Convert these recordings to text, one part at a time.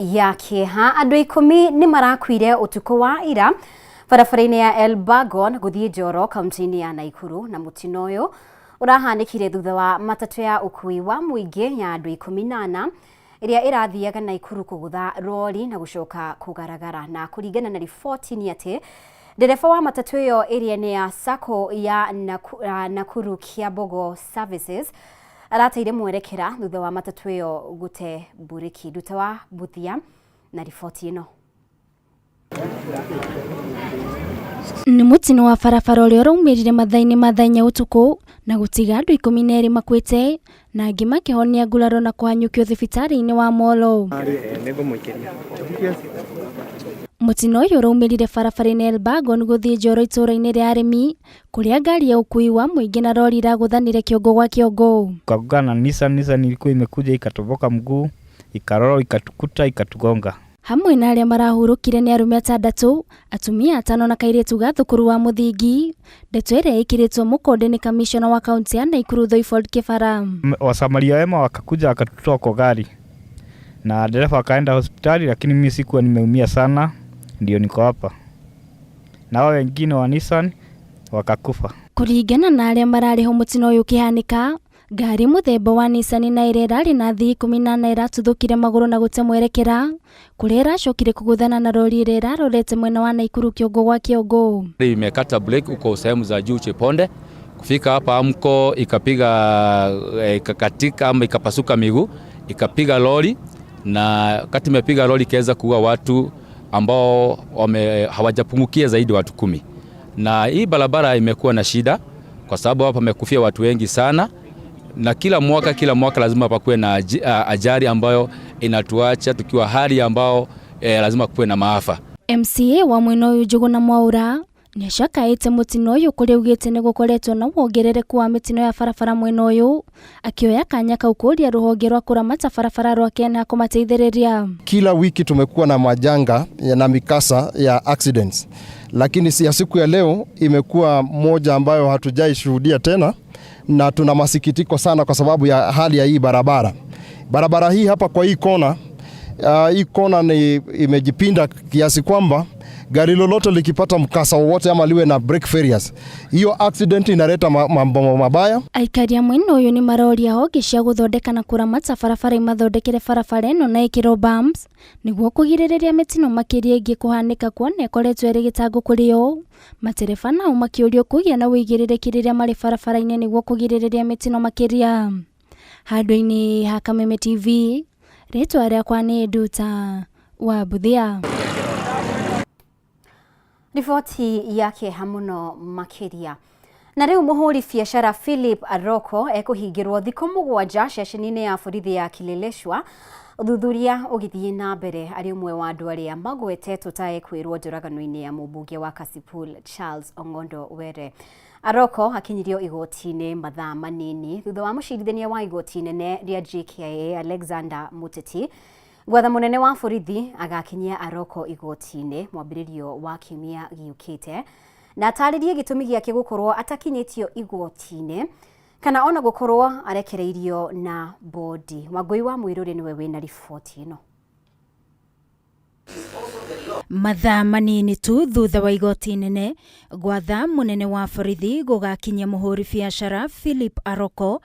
Ya kĩeha, andũ 10 nĩ marakuire ũtukũ wa ira barabara-inĩ ya Elburgon gũthiĩ Njoro kaunti-inĩ ya Naikuru, na mũtino ũyũ ũrahanĩkire thutha wa matatũ ya ũkui wa mũingĩ ya andũ 14 ĩrĩa ĩrathiaga Naikuru kũgũtha rori na gũcoka kũgaragara. Na kũringana na riboti nĩ atĩ ndereba wa matatũ ĩyo ĩrĩa nĩ ya Sacco ya Nakuru Kiambogo Services arateire mwerekera thutha wa matatũ ĩyo gũte mburĩki. Nduta wa Buthia na riboti ĩno. Nĩ mũtino wa barabara ũrĩa ũraumĩrire mathaa-inĩ ma thaa 4 ũtukũ na gũtiga andũ 12 makuĩte na angĩ makĩhonia nguraro na kũhanyũkio thibitarĩ-inĩ wa Molo. Mũtino ũyũ ũraumĩrire barabara-inĩ Elburgon gũthiĩ Njoro itũũra-inĩ rĩa arĩmi kũrĩa ngari ya ũkui wa mũingĩ na rori iragũthanire kĩongo gwa kĩongo. Tukagongana na Nissan, Nissan ilikuwa imekuja ikatoboka mguu, ikaroro, ikatukuta, ikatugonga. Hamwe na arĩa marahurũkire nĩ arũme 6, atumia 5 na kairĩtu ga thukuru wa mũthingi. Ndeto ĩrĩa ĩkĩrĩtwo mũkonde nĩ kamishona wa kaunti ya Naikuru Thoifold Kibara. Wasamaria wema wakakuja wakatutoa kwa gari na dereva akaenda hospitali, lakini mimi sikuwa nimeumia sana, ndio niko hapa. Na wao wengine wa Nissan wakakufa. Kũringana na arĩa mararĩ ho mũtino ũyũ ũkĩhanĩka, ngari mũthemba wa Nissan na ĩrĩa ĩrarĩ na athii 14 ĩratuthũkire magũrũ na gũte mwerekera kũrĩa ĩracokire kũgũthana na rori ĩrĩa ĩrarorete mwena wa Naikuru kĩongo gwa kĩongo. Imekata brake huko sehemu za juu Cheponde, kufika hapa Amko ikapiga, ikakatika ama ikapasuka miguu, ikapiga lori, na wakati imepiga lori ikaweza kuua watu ambao hawajapungukia zaidi watu 10. Na hii barabara imekuwa na shida kwa sababu hapa pamekufia watu wengi sana, na kila mwaka lazima pakuwe na ajali ambayo inatuacha tukiwa hali ambao lazima kuwe na maafa. MCA wa mwena ũyũ Njũgũna Mwaũra nĩacakaĩte mũtino ũyũ kũrĩa augĩte nĩ gũkoretwo na wongerereku wa mĩtino ya barabara mwena ũyũ, akĩoya kanya kau kũũria rũhonge rwa kũramata barabara rwa KeNHA kũmateithĩrĩria. Kila wiki tumekuwa na majanga na mikasa ya accidents, lakini ya siku ya leo imekuwa moja ambayo hatujaishuhudia tena, na tuna masikitiko sana kwa sababu ya hali ya hii barabara. Barabara hii hapa kwa hii kona, hii kona ni imejipinda kiasi kwamba gari lolote likipata mkasa wowote ama liwe na brake failures, hiyo accident inaleta mambo mabaya. Aikari a mwena ũyũ nĩ maroria honge cia gũthondeka na kũramata barabara imathondekere barabara ĩno na ĩkĩrwo bumps nĩguo kũgirĩrĩria mĩtino makĩria ĩngĩ kũhanĩka, kuona ĩkoretwo ĩrĩ gĩtango kũrĩ o. Matereba nao makĩũrio kũgĩa na ũigĩrĩrĩki rĩrĩa marĩ barabara-inĩ nĩguo kũgirĩrĩria mĩtino makĩria. Handũ-inĩ ha Kameme TV, rĩtwa rĩakwa nĩ Nduta wa Buthia. Riboti ya kĩeha mũno makĩria. Na rĩu mũhũri biacara Philip Aroko ekũhingĩrwo thikũ 7 ceceni-inĩ ya borithi ya Kileleshwa, ũthuthuria ũgĩthiĩ na mbere arĩ ũmwe wa andũ arĩa magwetetwo ta ekwĩrwo njũragano-inĩ ya mũmbunge wa Kasipul Charles Ong'ondo Were. Aroko akinyirio igoti-inĩ mathaa manini thutha wa mũcirithania wa igoti inene rĩa JKIA Alexander Muteti gwatha mũnene wa borithi agakinyia Aroko igoti-inĩ mwambĩrĩrio wa kiumia gĩũkĩte na atarĩrie gĩtũmi gĩake gũkorwo atakinyĩtio igoti-inĩ kana ona gũkorwo arekereirio na bodi. Wangũi wa Mwĩrũrĩ nĩwe wĩna riboti ĩno. Mathaa manini tu thutha wa igoti inene gwatha mũnene wa borithi gũgakinyia mũhũri biacara Philip Aroko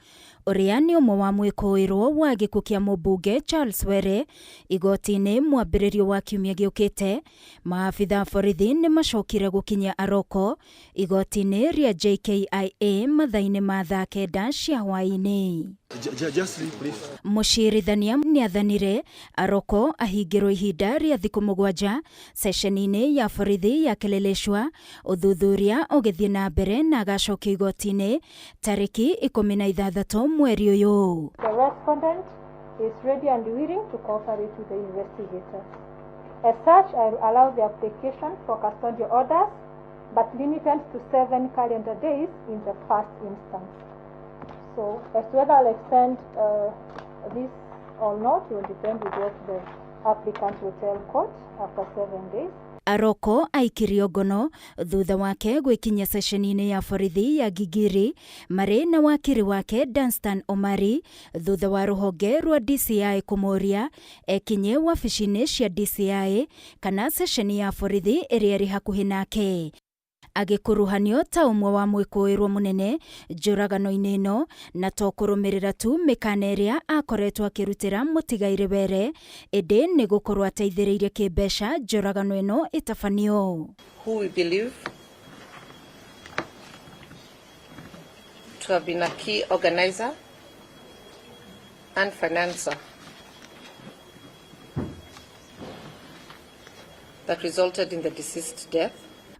ũrĩa nĩ ũmwe wa mwĩkũĩrwo wa gĩkuũ kĩa mũmbunge Charles Were igoti-inĩ mwambĩrĩrio wa kiumia gĩũkĩte. Maabitha a borithi nĩ macokire gũkinyia Aroko igoti-inĩ rĩa JKIA mathaa-inĩ ma thaa 9 cia hwaĩ-inĩ. Mũcirithania nĩathanire Aroko ahingĩrwo ihinda rĩa thikũ 7 ceceni-inĩ ya borithi ya Kileleshwa, ũthuthuria ũgĩthiĩ na mbere na agacokio igoti-inĩ tarĩki 16 mweri ũyũ. The respondent is ready and willing to cooperate with the investigators. As such, I will allow the application for custodial orders, but limited to 7 calendar days in the first instance. So, as to whether I'll extend this or not, it will depend with what the Applicant will tell court after 7 days. Aroko aikirio ngono thutha wake gwĩkinyia ceceni-inĩ ya borithi ya Gigiri marĩ na wakiri wake Danstan Omari thutha wa rũhonge rwa DCI kũmũria ekinye wabici-inĩ cia DCI kana ceceni ya borithi ĩrĩa ĩrĩ hakuhĩ nake. Agĩkuruhanio ta ũmwe wa mwĩkũĩrwo mũnene njũragano-inĩ ĩno na to kũrũmĩrĩra tu mĩkana ĩrĩa akoretwo akĩrutĩra mũtigairĩ Were, ĩndĩ nĩ gũkorwo ateithĩrĩirie kĩmbeca njũragano ĩno ĩtabanio. Who we believe to have been a key organizer and financer that resulted in the deceased death.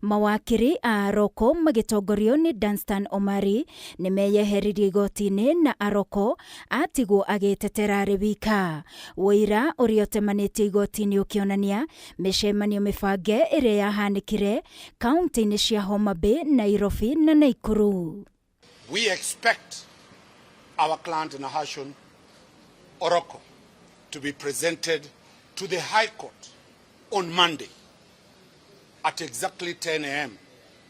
Mawakiri a Aroko magĩtongorio nĩ Danstan Omari nĩ meyeheririe igoti-inĩ na Aroko atigwo agĩtetera arĩ wika. Wũira ũrĩa ũtemanĩtio igoti-inĩ ũkĩonania mĩcemanio mĩbange ĩrĩa yahanĩkire kaunti-inĩ cia Homa Bay, Nairobi na Nakuru. We expect our client Nahashon Oroko to be presented to the High Court on Monday at exactly 10 a.m.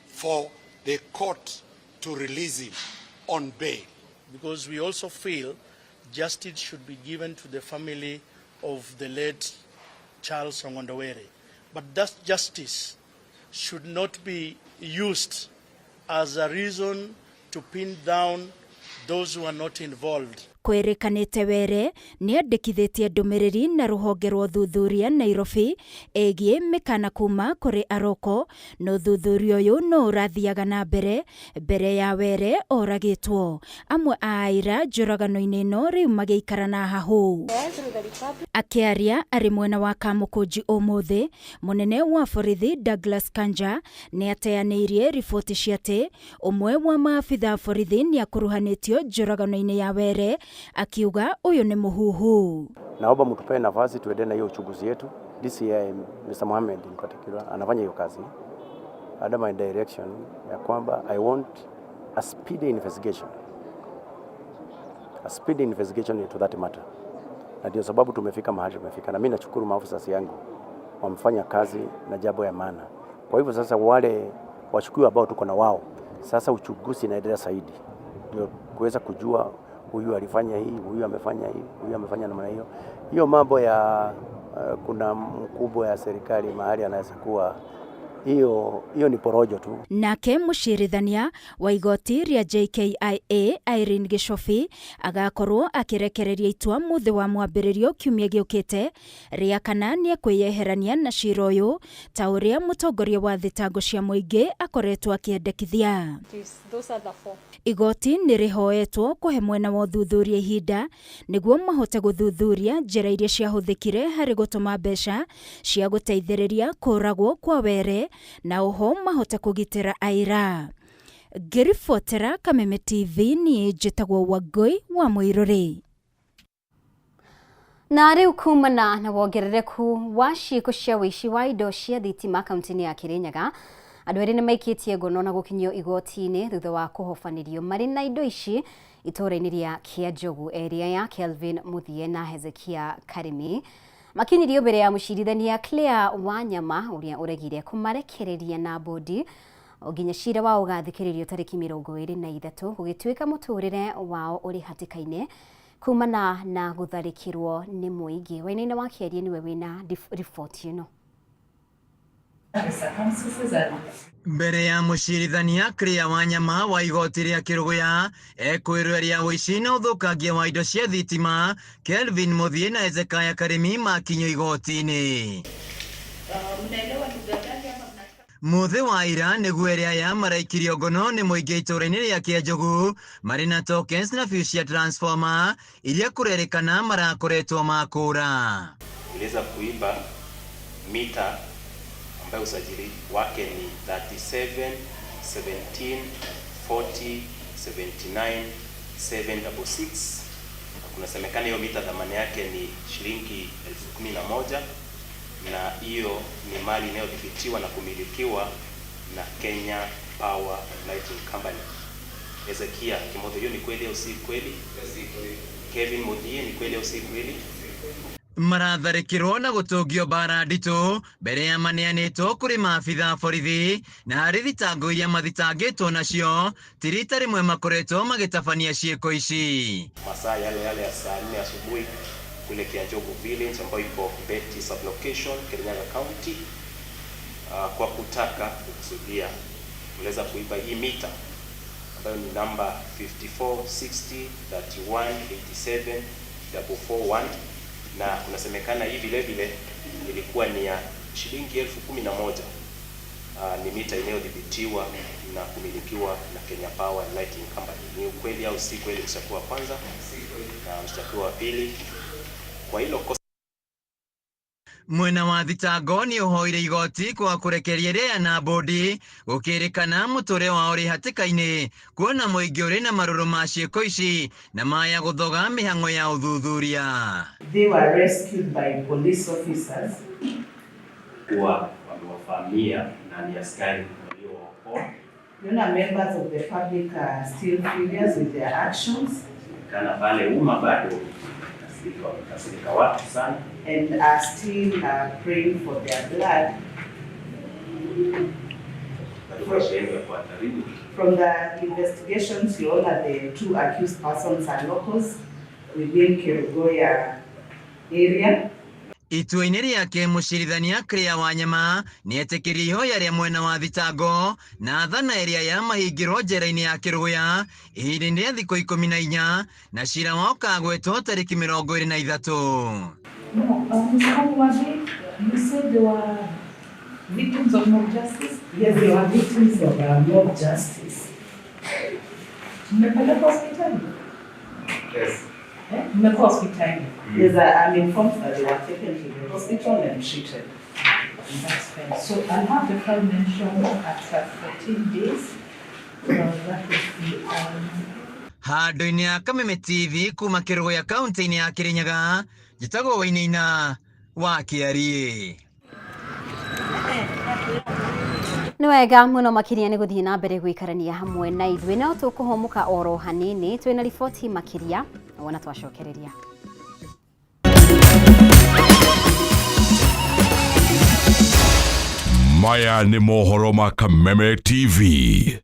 for the court to release him on bail. Because we also feel justice should be given to the family of the late Charles Ong'ondo Were. But that justice should not be used as a reason to pin down those who are not involved. Kwĩrĩkanĩte Were nĩandĩkithĩtie ndũmĩrĩri na rũhonge rwa ũthuthuria Nairobi ĩgiĩ mĩkana kuma kũrĩ Aroko na ũthuthuria ũyũ no ũrathiaga na mbere mbere ya Were oragĩtwo. Amwe a aira njũragano-inĩ ĩno rĩu magĩikara na hahũ. Akĩaria arĩ mwena wa Kamũkũnji ũmũthĩ, mũnene wa borithi Douglas Kanja nĩateanĩirie riboti cia atĩ ũmwe wa maabitha a borithi nĩakuruhanĩtio njũragano-inĩ ya Were, akiuga ũyũ nĩ mũhuhu. Naomba mtupe nafasi tuende na hiyo uchunguzi yetu. DCI Mr. Mohamed in particular anafanya hiyo kazi under my direction ya kwamba I want a speedy investigation. A speedy investigation into that matter. Na ndio sababu tumefika mahali tumefika, na mimi nashukuru maafisa yangu wamefanya kazi na jambo ya maana. Kwa hivyo sasa wale washukiwa ambao tuko na wao sasa uchunguzi inaendelea zaidi ndio kuweza kujua huyu alifanya hii, huyu amefanya hii, huyu amefanya namna hiyo. Hiyo mambo ya kuna mkubwa ya serikali mahali anaweza kuwa, hiyo ni porojo tu. Nake mũcirithania wa igoti rĩa JKIA Irene Gichobi agakorwo akĩrekereria itua mũthĩ wa mwambĩrĩrio kiumia gĩũkĩte rĩa kana nĩekwĩyeherania na cira ũyũ ta ũrĩa mũtongoria wa thitango cia mũingĩ akoretwo akĩendekithia. Igoti nĩ rĩhoetwo kũhe mwena wa ũthuthuria ihinda nĩguo mahote gũthuthuria njĩra iria ciahũthĩkire harĩ gũtũma mbeca cia gũteithĩrĩria kũragwo kwa Were na oho mahote kũgitĩra aira. Ngĩribotera Kameme TV niĩ njĩtagwo Wangũi wa Mũirũrĩ. Na rĩu kumana na wongerereku wa ciĩko cia ũici wa indo cia thitima kaunti-inĩ ya Kirinyaga, andũ erĩ nĩmaikĩtie ngono na gũkinyio igoti-inĩ thutha wa kũhobanĩrio marĩ na indo ici itũũra-inĩ rĩa Kĩanjogu. Area ya Kelvin Muthie na Hezekia Karimi makinyirio mbere ya mũcirithania Claire Wanyama ũrĩa ũregire kũmarekereria na bodi nginya cira wao ũgathikĩrĩrio tarĩki 23 gũgĩtuĩka mũtũrĩre wao ũrĩ hatĩka-inĩ kumana na gũtharĩkĩrwo nĩ mũingĩ. Wainaina wa Kĩarie nĩwe wĩna riboti ĩno. Mbere ya mũcirithania Claire Wanyama wa igoti rĩa Kĩrũgũya ekwĩrwo rĩa ũici na ũthũkangia wa indo cia thitima, Kelvin Muthie na Hezekiah Karimi makinyio igoti-inĩ. Muthĩ wa ira nĩguo erĩ aya maraikirio ngono nĩ mũingĩ itũũra-inĩ rĩa Kĩanjogu marĩ na tokens na fuse cia transformer iria kũrerĩkana marakoretwo makũra. Iliweza kuiba mita ambayo usajili wake ni 37 17 40 79 766. Kunasemekana hiyo mita thamani yake ni shilingi 11,000 na hiyo ni mali inayodhibitiwa na kumilikiwa na Kenya Power and Lighting Company. Hezekia Kimotho, hiyo ni kweli au si kweli? Kevin Muthie, ni kweli au si kweli? Maratharĩkĩrwo na gũtũngio mbara nditũ mbere ya maneanĩtwo kũrĩ maabitha a borithi na harĩ thitango iria mathitangĩtwo nacio ti rita rĩmwe makoretwo magĩtabania ciĩko ici. Masaa yale yale ya saa 4 asubuhi kule Kianjogu village ambayo iko Mbeti sublocation, Kirinyaga County, kwa kutaka kukusudia mliweza kuiba hii mita ambayo ni namba 54 60 31 87 441 na kunasemekana hii vile vile ilikuwa ni ya shilingi 11,000. Ni mita inayodhibitiwa na kumilikiwa na Kenya Power and Lighting Company. Ni ukweli au si kweli, mshtakiwa wa kwanza na mshtakiwa wa pili? Kwa hilo kosa Mwena wa thitango nĩ ũhoire igoti kwa kũrekeria ĩrĩa na bodi gũkĩrĩkana mũtũrĩre wao ũrĩ hatĩka-inĩ kuona mũingĩ ũrĩ na marũrũ ma ciĩko ici na maya gũthoga mĩhang'o ya ũthuthuria. They were rescued by police officers. Kuwa wamewafahamia na ni askari waliowaokoa. Yona members of the public are still furious with their actions. Kana pale umma bado wamekasirika watu sana. And are still praying for their blood. From the investigations, you all the two accused persons are locals within Kerugoya area. Itua-inĩ rĩake mũcirithania Claire Wanyama nĩetĩkĩrie ihoya rĩa mwena wa thitango na thana ĩrĩa yamahingĩrwo njera-inĩ ya Kĩrũgũya ihinda-inĩ rĩa thikũ 14 na cira wao ũkagwetwo tarĩki 23. No, Ms. Kamwabi, you said they were victims of mob justice? Yes, they were victims of mob justice. Mmepelekwa hospitali? Yes. Mmekuwa hospitali? Yes, I'm informed that they were taken to the hospital and treated. That's fine. So I'll have the file mentioned at 14 days. That will be on Handũ-inĩ ya Kameme TV kuma Kĩrũgũya kaunti-inĩ ya Kĩrĩnyaga, njĩtagwo Wainaina wa Kĩariĩ. Nĩ wega mũno makĩria nĩ gũthiĩ na mbere gũikarania hamwe na ithuĩ, no tũkũhũmũka oro hanini twĩna riboti makĩria wona twacokereria. Maya nĩ mohoro ma Kameme TV.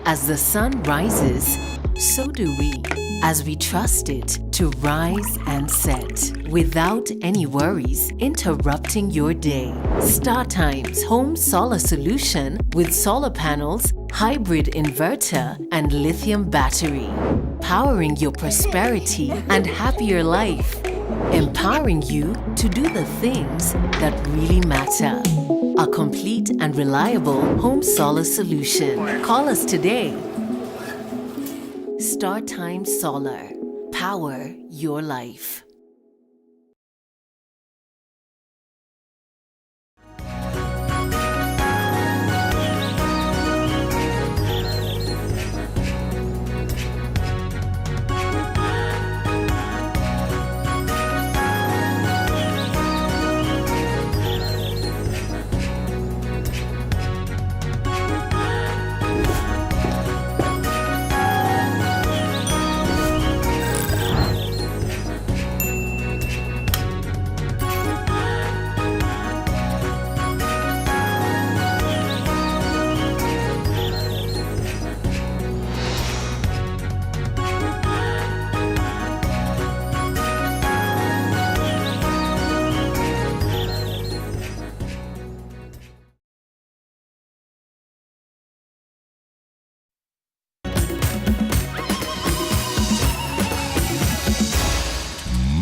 As the sun rises, so do we, as we trust it to rise and set without any worries interrupting your day. StarTimes Home Solar Solution with solar panels, hybrid inverter, and lithium battery, powering your prosperity and happier life, empowering you to do the things that really matter. A complete and reliable home solar solution. Call us today. StarTime Solar. Power your life.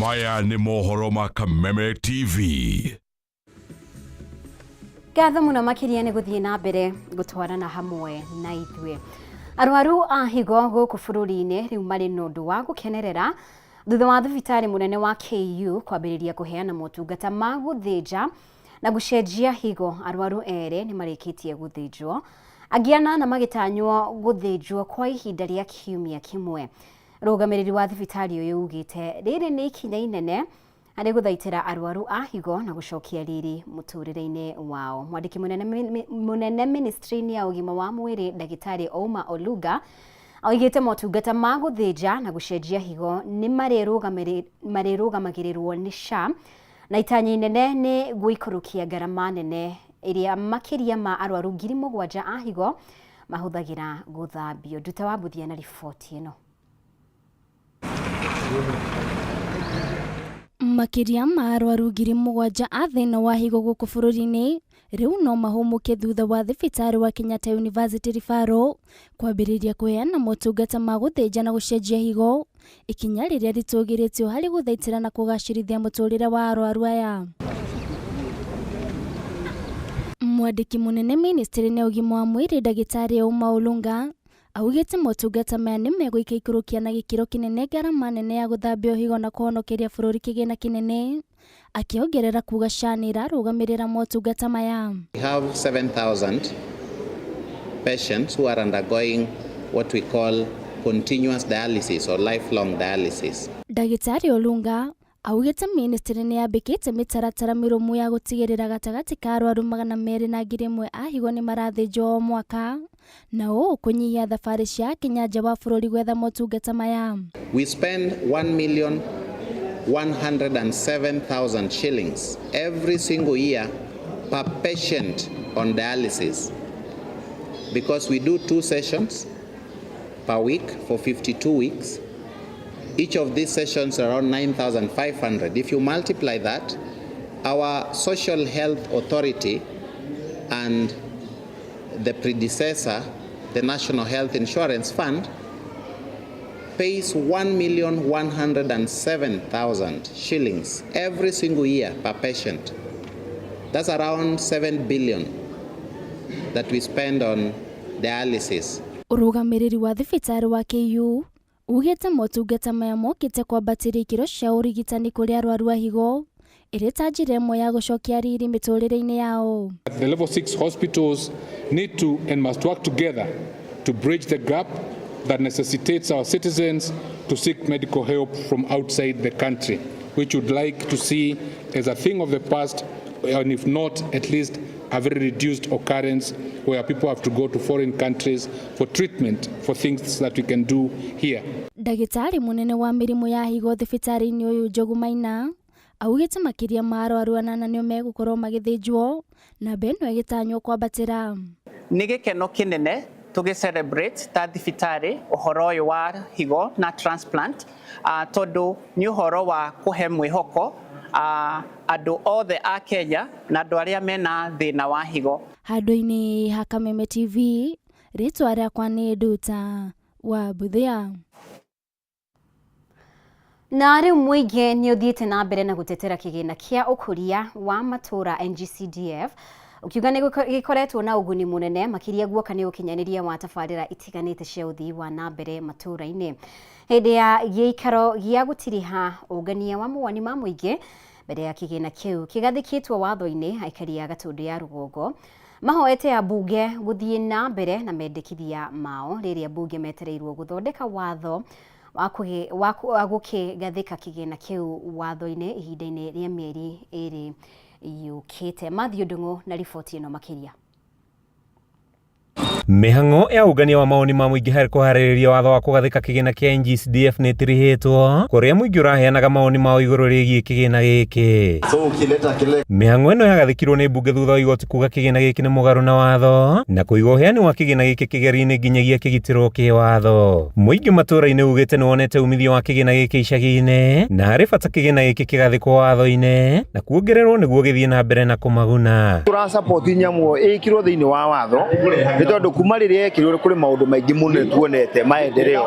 Maya nĩ mohoro ma Kameme TV. Ngatho mũno makĩria nĩ gũthiĩ na mbere gũtwarana hamwe na ithuĩ. Arwaru a higo gũkũ bũrũri-inĩ rĩu marĩ na ũndũ wa gũkenerera thutha wa thibitarĩ mũnene wa KU kwambĩrĩria kũheana motungata ma gũthĩnja na gũcenjia higo. Arwaru erĩ nĩ marĩkĩtie gũthĩnjwo, angĩ anana magĩtanywo gũthĩnjwo kwa ihinda rĩa kiumia kĩmwe. Rũgamĩrĩri wa thibitarĩ ũyũ ugĩte rĩrĩ nĩ ikinya inene Harĩ gũthaitĩra arwaru a higo na gũcokia riri mũtũrĩre-inĩ wao. Mwandĩki mũnene ministry-inĩ ya ũgima wa mwĩrĩ ndagĩtarĩ Ouma Oluga oigĩte motungata ma gũthĩnja na gũcenjia higo nĩ marĩrũgamagĩrĩrwo nĩ SHA na itanya inene nĩ gũikũrũkia ngarama nene ĩrĩa makĩria ma arwaru 7,000 a higo mahũthagĩra gũthambio. Nduta wa Mbuthia na riboti ĩno. Makĩria ma arwaru 7,000 a thĩna wa higo gũkũ bũrũri-inĩ rĩu no mahũmũke thutha wa thibitarĩ wa Kenyatta University Referral kwambĩrĩria kũheana motungata ma gũthĩnja na gũcenjia higo, ikinya rĩrĩa rĩtũgĩrĩtio harĩ gũthaitĩra na kũgacĩrithia mũtũrĩre wa arwaru aya. Mwandĩki mũnene ministry-inĩ ya ũgima wa mwĩrĩ ndagĩtarĩ Ouma Olunga augĩte motungata maya nĩ megũikaikũrũkia na gĩkĩro kĩnene ngarama nene ya gũthambio higo na kũhonokeria bũrũri kĩgĩna kĩnene, akĩongerera kuga SHA nĩ ĩrarũgamĩrĩra motungata maya. We have 7,000 patients who are undergoing what we call continuous dialysis or lifelong dialysis. Ndagĩtarĩ Olunga augĩte ministry nĩ yambĩkĩte mĩtaratara mĩrũmu ya gũtigĩrĩra gatagatĩ ka arwaru 200,000 na 1,000 a higo nĩ marathĩnjwo o mwaka, na ũũ kũnyihia thabarĩ cia Akenya nja wa bũrũri gwetha motungata maya. We spend 1,107,000 shillings every single year per patient on dialysis because we do 2 sessions per week for 52 weeks. Each of these sessions are around 9,500. If you multiply that, our Social Health Authority and the predecessor, the National Health Insurance Fund, pays 1,107,000 shillings every single year per patient. That's around 7 billion that we spend on dialysis. Ũrũgamĩrĩri wa thibitarĩ wa KU ugĩte motungata maya mokĩte kwambatĩria ikĩro cia ũrigitani kũrĩ arwaru a higo ĩrĩ ta njĩra ĩmwe ya gũcokia riri mĩtũrĩre-inĩ yao. The level 6 hospitals need to and must work together to bridge the gap that necessitates our citizens to seek medical help from outside the country, which we'd like to see as a thing of the past, and if not, at least a very reduced occurrence where people have to go to foreign countries for treatment for things that we can do here. Ndagĩtarĩ mũnene wa mĩrimũ ya higo thibitarĩ-inĩ ũyũ Njogu Maina augĩte makĩria ma arwaru anana nĩo megũkorwo magĩthĩnjwo namba ĩno ĩgĩtanywo kwambatĩra. Nĩ gĩkeno kĩnene tũgĩ celebrate ta thibitarĩ ũhoro ũyũ wa higo na transplant, tondũ nĩ ũhoro wa kũhe mwĩhoko andũ othe a Kenya na andũ arĩa mena thĩna wa higo. Handũ-inĩ ha Kameme TV, rĩtwa rĩakwa nĩ Nduta wa Mbuthia. Na rĩu mũingĩ nĩ ũthiĩte na mbere na gũtetera kĩgĩna kĩa ũkũria wa matũũra NGCDF ũkiuga nĩ gĩkoretwo na ũguni mũnene makĩria guoka nĩ ũkinyanĩria wa tabarĩra itiganĩte cia ũthii wa na mbere matũũra-inĩ. Hĩndĩ ya gĩikaro gĩa gũtiriha ũngania wa mawoni ma mũingĩ mbere ya kĩgĩna kĩu kĩgathĩkĩtwo watho-inĩ, aikari a Gatũndũ ya rũgongo mahoete ambunge gũthiĩ na mbere na mendekithia mao rĩrĩa mbunge metereirwo gũthondeka watho wa gũkĩgathĩka kĩgĩna kĩu watho-inĩ ihinda-inĩ rĩa mĩeri 2 yũkĩte. Matthew Ndung'u na riboti ĩno makĩria. Mĩhang'o ya ũngania wa mawoni ma mũingĩ harĩ kũharĩrĩria watho wa kũgathĩka kĩgĩna kĩa NGCDF nĩ ĩtirihĩtwo kũrĩa mũingĩ ũraheanaga mawoni mao igũrũ rĩgiĩ kĩgĩna gĩkĩ. Mĩhang'o ĩno yagathĩkirwo nĩ mbunge thutha wa igoti kuga kĩgĩna gĩkĩ nĩ mũgarũ na watho na kũiga ũheani wa kĩgĩna gĩkĩ kĩgerio-inĩ nginyagia kĩgitĩrwo kĩwatho. Mũingĩ matũũra-inĩ ugĩte nĩ wonete umithio wa kĩgĩna gĩkĩ icagi-inĩ na harĩ bata kĩgĩna gĩkĩ kĩgathĩkwo watho-inĩ na kuongererwo nĩguo gĩthiĩ na mbere na kũmaguna. Tũrasupport nyamũ ĩkĩrwo thĩinĩ wa watho nĩ tondũ kuma rĩrĩa yekĩrirwo kũrĩ maũndũ maingĩ mũno tuonete maendeleo.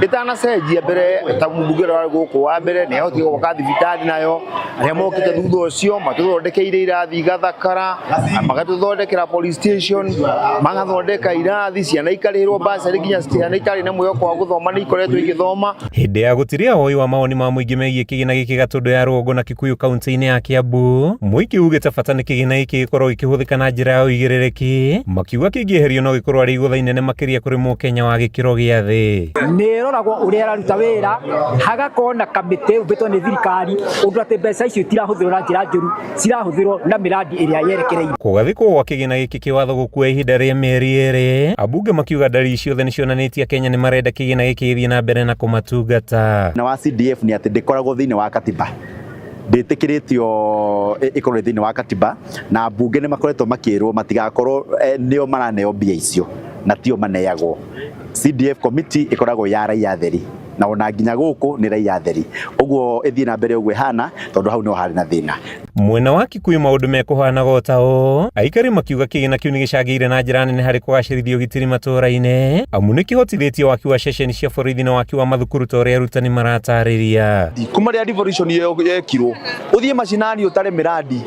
Ĩtanacenjia mbere ta mbunge ũrĩa warĩ gũkũ wa mbere nĩ ahotire gwaka thibitarĩ nayo, arĩa mokĩte thutha ũcio matũthondekeire irathi igathakara, magatũthondekera police station, magathondeka irathi, ciana ikarĩhĩrwo bursary nginya ciana itarĩ na mwĩhoko wa gũthoma nĩ ikoretwo igĩthoma. Hĩndĩ ya gũtiria woi wa mawoni ma mũingĩ megiĩ kĩgĩna gĩkĩ Gatũndũ ya rũgongo na Kikuyu kaunti-inĩ ya Kiambu, mũingĩ ugĩte bata nĩ kĩgĩna gĩkĩ gĩkorwo gĩkĩhũthĩka na njĩra ya ũigĩrĩrĩki, makiuga kĩngĩeherio no no gĩkorwo arĩ igũtha inene makĩria kũrĩ mũkenya wa gĩkĩro gĩa thĩ. Nĩ ĩroragwo ũrĩa ĩraruta wĩra, hagakorwo na kamĩtĩ ĩũmbĩtwo nĩ thirikari ũndũ atĩ mbeca icio itirahũthĩrwo na njĩra njũru, cirahũthĩrwo na mĩrandi ĩrĩa yerekereirio. Kũgathĩkwo gwa kĩgĩna gĩkĩ kĩwatho gũkuoya ihinda rĩa mĩeri ĩrĩ, ambunge makiuga ndariri ciothe nĩcionanĩtie Akenya nĩmarenda kĩgĩna gĩkĩ gĩthiĩ na mbere na kũmatungata. Thĩna wa CDF nĩ atĩ ndĩkoragwo thĩinĩ wa katiba, ndĩtĩkĩrĩtio ĩkorwo thĩinĩ wa katiba, na mbunge nĩ makoretwo makĩrwo matigakorwo nĩo maraneo mbia icio na tio maneagwo. CDF committee ĩkoragwo ya raia atheri, na ona nginya gũkũ nĩ raia atheri, ũguo ĩthiĩ na mbere ũguo ĩhana tondũ hau nĩho harĩ na thĩna. Mwena wa Kikuyu maũndũ mekũhanaga o ta ũũ, aikari makiuga kĩgĩna kĩu nĩgĩcangĩire na njĩra nene harĩ kũgacĩrithia ũgitĩri matũũra-inĩ, amu nĩkĩhotithĩtie waki wa ceceni cia borithi na waki wa mathukuru ta ũrĩa arutani maratarĩria. Kuma rĩrĩa devolution yekirwo, ũthiĩ macinani ũtare mĩrandi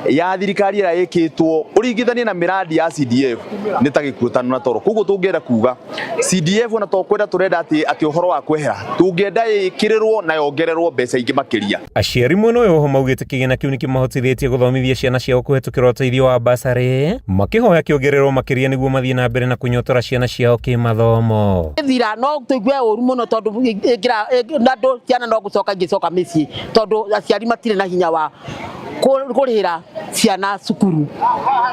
ya thirikari ĩrĩa ĩkĩtwo ũringithanie na mĩrandi ya CDF nĩ ta gĩkuũ tano na toro. Koguo tũngĩenda kuga CDF ona to kwenda tũrenda atĩ atĩ ũhoro wa kwehera, tũngĩenda ĩkĩrĩrwo na yongererwo mbeca ingĩ makĩria. Aciari mwena ũyũ oho maugĩte kĩgĩna kĩu nĩkĩmahotithĩtie gũthomithia ciana ciao kũhetũkĩra ũteithio wa basarĩ, makĩhoya kĩongererwo makĩria nĩguo mathiĩ na mbere na kũnyotora ciana ciao kĩmathomo. Thira no tũigue ũru mũno tondũ na andũ ciana no gũcoka ingĩcoka mĩciĩ tondũ aciari matirĩ na hinya wa kũrĩhĩra ciana cukuru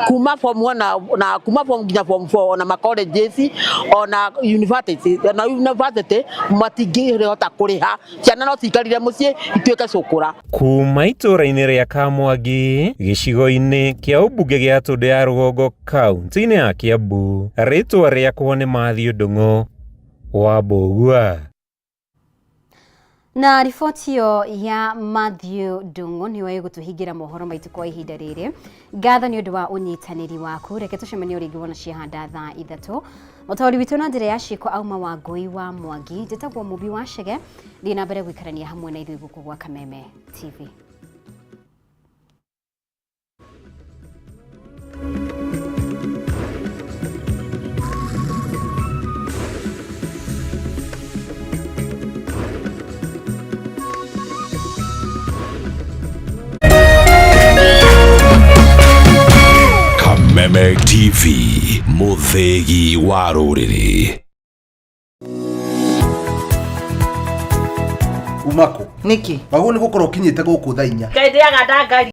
kuma form 1 na kuma form nginya form 4 ona ma colleges ona university ona university matingĩhota kũrĩha ciana no ciikarire mũciĩ ituĩke cũkũra. Kuma itũũra-inĩ rĩa Kamwangi gĩcigo-inĩ kĩa ũmbunge gĩa Tũndũ ya Rũgongo kaunti-inĩ ya Kiambu, rĩtwa rĩakwa nĩ Matthew Ndung'u wa Mbũgua. Na riboti ĩyo ya Matthew Ndung'u nĩyo ĩgũtũhingĩra mohoro maitũ kwa ihinda rĩrĩ. Ngatho nĩ ũndũ wa ũnyitanĩri waku, reke tũcemanie o rĩngĩ wona ciahanda thaa 3. Mũtaũri witũ na njĩra ya ciĩko auma wa Ngũi wa Mwangi, njĩtagwo Mũmbi wa Chege, thiĩ na mbere gũikarania hamwe na ithuĩ gũkũ gwa Kameme TV. Kameme TV, mũthĩgi wa rũrĩrĩ. Umako Nĩkĩ? Wagwo nĩ gũkorwo ũkinyĩte gũkũ thaa 4. Ngai ndĩaga ndangari.